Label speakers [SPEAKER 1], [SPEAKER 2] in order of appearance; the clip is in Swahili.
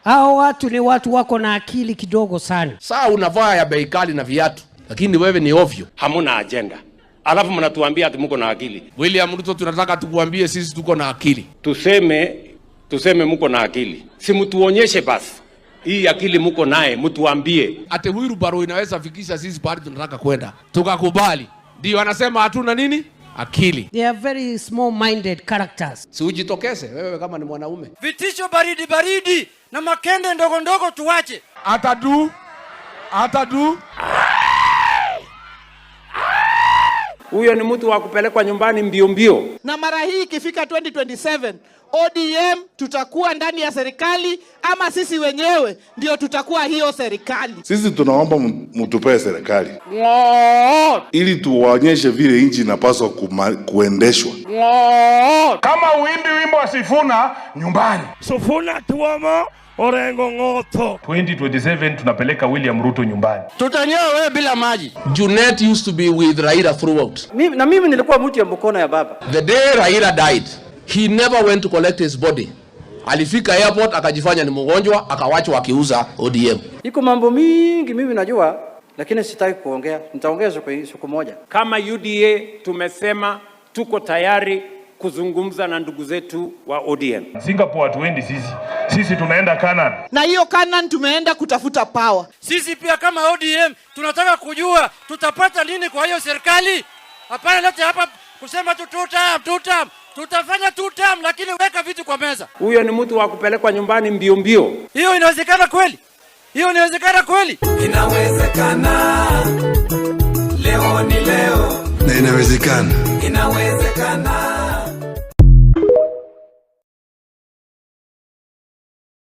[SPEAKER 1] Hao watu ni watu wako na akili kidogo sana.
[SPEAKER 2] Saa unavaa ya bei kali na viatu, lakini wewe ni ovyo.
[SPEAKER 3] Hamuna agenda, alafu mnatuambia ati mko na akili.
[SPEAKER 2] William Ruto, tunataka tukuambie sisi tuko na akili.
[SPEAKER 3] Tuseme mko na akili, si mtuonyeshe basi hii akili mko naye, mtuambie.
[SPEAKER 2] Ate wheelbarrow inaweza fikisha sisi pahali tunataka kwenda, tukakubali. Ndio anasema hatuna nini akili.
[SPEAKER 1] They are very small minded characters.
[SPEAKER 2] Si ujitokeze wewe kama ni mwanaume.
[SPEAKER 4] Vitisho baridi baridi na makende ndogo ndogo tuwache.
[SPEAKER 2] Atadu atadu.
[SPEAKER 3] Huyo ni mtu wa kupelekwa nyumbani mbio mbio.
[SPEAKER 5] Na mara hii ikifika 2027 ODM tutakuwa ndani ya serikali ama sisi wenyewe ndio tutakuwa hiyo serikali.
[SPEAKER 6] Sisi tunaomba mtupee serikali ili tuwaonyeshe vile nchi inapaswa kuendeshwa.
[SPEAKER 7] Kama uimbi wimbo wa Sifuna nyumbani.
[SPEAKER 8] Sifuna Tuomo, Orengo Ng'otho.
[SPEAKER 7] 2027 tunapeleka William Ruto nyumbani.
[SPEAKER 4] Tutanyoa wewe bila maji.
[SPEAKER 2] Junet used to be with Raila throughout.
[SPEAKER 4] Mimi, na mimi nilikuwa mtu ya mkono ya baba.
[SPEAKER 2] The day Raila died, he never went to collect his body. Alifika airport akajifanya ni mgonjwa, akawachwa akiuza ODM.
[SPEAKER 4] Iko mambo mingi mimi najua, lakini sitaki kuongea. Nitaongea siku moja.
[SPEAKER 3] Kama UDA tumesema tuko tayari kuzungumza na ndugu zetu wa ODM.
[SPEAKER 7] Singapore hatuendi sisi. Sisi tunaenda Canaan.
[SPEAKER 5] Na hiyo Canaan tumeenda kutafuta power.
[SPEAKER 4] Sisi pia kama ODM tunataka kujua tutapata nini kwa hiyo serikali. Hapana lete hapa kusema tu two term, two term. Tutafanya two term, lakini weka vitu kwa meza.
[SPEAKER 3] Huyo ni mtu wa kupelekwa nyumbani mbio mbio.
[SPEAKER 4] Hiyo inawezekana kweli? Hiyo inawezekana kweli?
[SPEAKER 9] Inawezekana, leo ni leo.
[SPEAKER 6] Na inawezekana.
[SPEAKER 9] Inawezekana.